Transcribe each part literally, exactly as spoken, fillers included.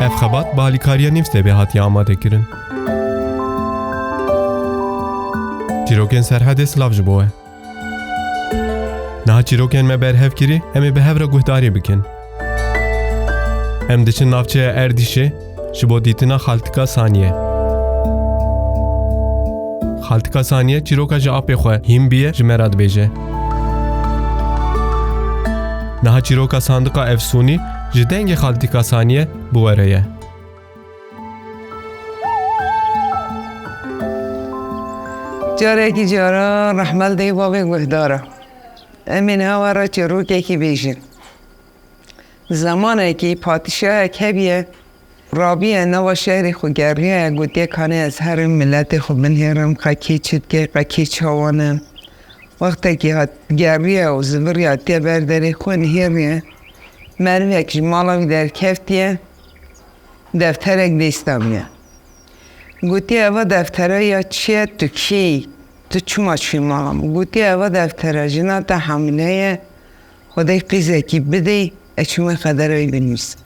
Ev xebat bi alîkariya Nîvsdebê hatiye amadekirin. Çîrokên Serhedê, silav ji bo we. Niha çîrokên me berhev kirî, em ê bi hev re guhdarî bikin. Em diçin navçeya Erdîşê ji bo dîtina Xaltika Saniye. Xaltika Saniye çîroka ji apê xwe hîn bûye ji me re dibêje. Niha çîroka Sandiqa Efsûnî ji dengê Xaltika Saniye bi we re ye. Carekî caran rehmet dê bavê guhdara. Em ê niha we re çîrokekî bêjin. Zemanekî padîşahek hebiye, rabiye nava şehrê xwe geriyaye, gotiye, kanê ez herim, miletê xwe binihêrim, qe kê çi dike, qe kê çawan e. Wextekî hat geriye û ziviriye hatiye ber derê xwe nihêriye. Merivek ji mala wî derkeftiye, defterek dêsta min e. Gotiye, eva deftere ya çi ye, tu kî yî? Tu çima çûyî mala min? Gotiye, eva deftere, jina te hamile ye, Xwedê qîzekî bidê, ez çûme qedera wî binivîsim.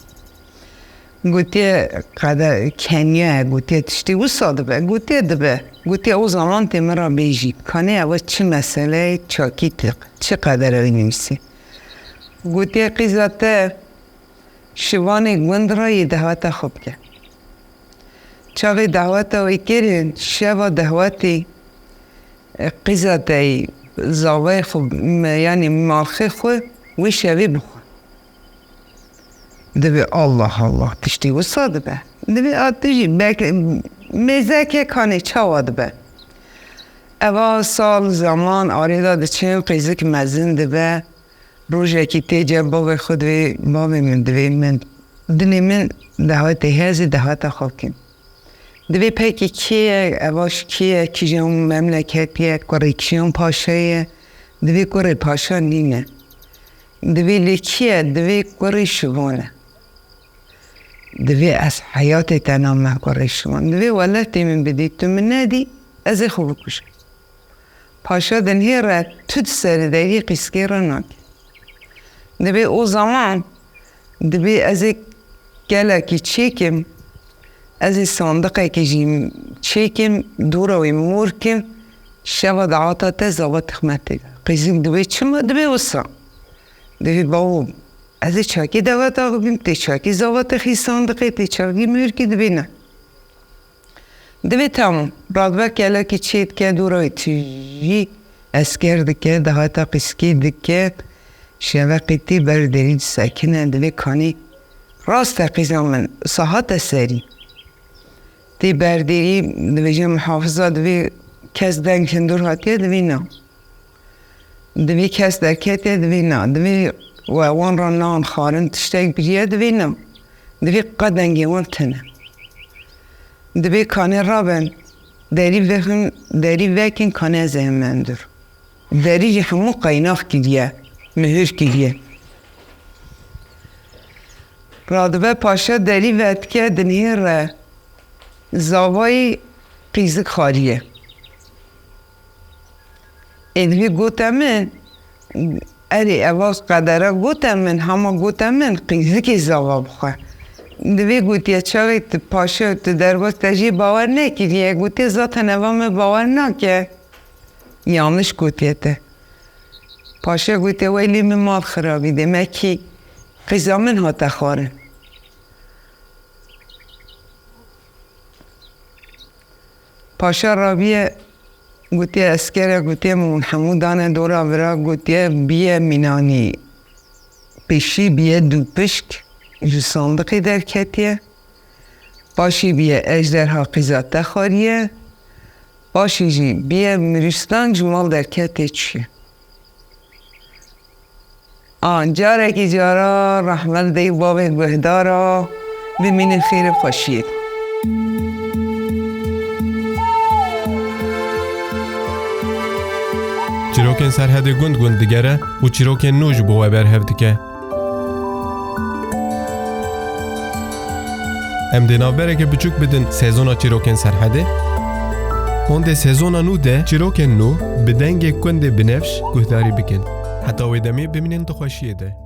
Gotiye, qede-, keniya ye, gotiye, tiştî wisa dibe? Gotiye, dibe. Gotiye, o zaman tê min re bêjî, kanê eva çi mesele ye, çakî tu çi qedera wî nivîsî? Gotiye, qîza te Şivanê gund re yê dehweta xwe bike. Çaxê dehweta wê kirin, şeva dehwetê, e, qîza te yê zavayê xwe, me, yanî malxê xwe wê şevê bixwe. Divê Allah Allah, tiştî wisa dibe. Divê a tu jî belkî mêzeke kanê çawa dibe. Eva sal, zeman arê de diçin, qîzik mezin dibe. Rojekî tê cem bavê xwe divê, bavê min, divê min, dilê min dehwetê hezê dehweta xwe bikin. Divê pekî kê ye, eva ji kê ye, kîjan memleketî ye, kurê kîjan paşayê ye, divê kurê paşa nîne. Divê lê kî ye, divê kurê şivan e. Divê ez heyatê te name kurê şivan. Divê weletê min bidî, tu min nedî, ez ê xwe bikujim. Paşa dinihêre tu di serê deriyê qîzkê re nake. Divê o zaman, divê ez ê kelekî çêkim, ez ê sandiqekî jî çêkim, dora wê mor kim, şeva daweta te zava tixmetê de. Qîzik divê çima? Divê wisa. Divê bawo, ez ê çakî daweta xwe bim, tê çakî zava te xî sandiqê, tê çakî mor kî, divê ne. Divê tamam. Radibe kelekî çê dike, dûra wê tijî esker dike, dahata qîskê dike, şeveqê tê ber derî disekine, divê kanî rast e qîza min, saha te serî. Tê ber derî, divê jê muhafiza, divê kes deng hundir hatiye, divê na. Divê kes derketiye, divê na. Divê we wan re nan, xwarin, tiştek biriye, divê na. Divê qe dengê wan tune. Divê kanê raben, derî vexin, derî vekin, kanê ez ê hemen dur. Derî jî hemû qeynax kiriye, mihir kiriye. Radibe paşa derî vedike, dinihêre zavayî qîzik xariye. Ê divê gote min, erê, eva qedere gote min, hema gote min, qîzikê zava bixwe. Divê gotiye, çaxê tu paşa, tu derbas te jê bawer nekiriye, gotiye, zaten eva me bawer nake. Yanlış gotiye te. Paşa gotiye, weylê min mal xirabî, demekî qîza min hate xwarin. Paşa rabiye, gotiye eskere, gotiye, min hemû dane dora vira, gotiye, biye mînanî pêşî biye dûpişk ji sandiqê derketiye. Paşî biye ejderha qîza te xwariye. Paşî jî biye mirîstan ji mal derketê çûye. An carekî cara rehmet dey bavê guhdara, bimînin xêr û xweşiyê. Çîrokên Serhedê gund gund digere û çîrokên nû ji bo we berhev dike. Em dê navbereke biçûk bidin sezona çîrokên Serhedê. Hondê sezona nû de çîrokên nû bi dengê Kundê Binevş guhdarî bikin. Heta wê demê bimînin di xweşiyê de.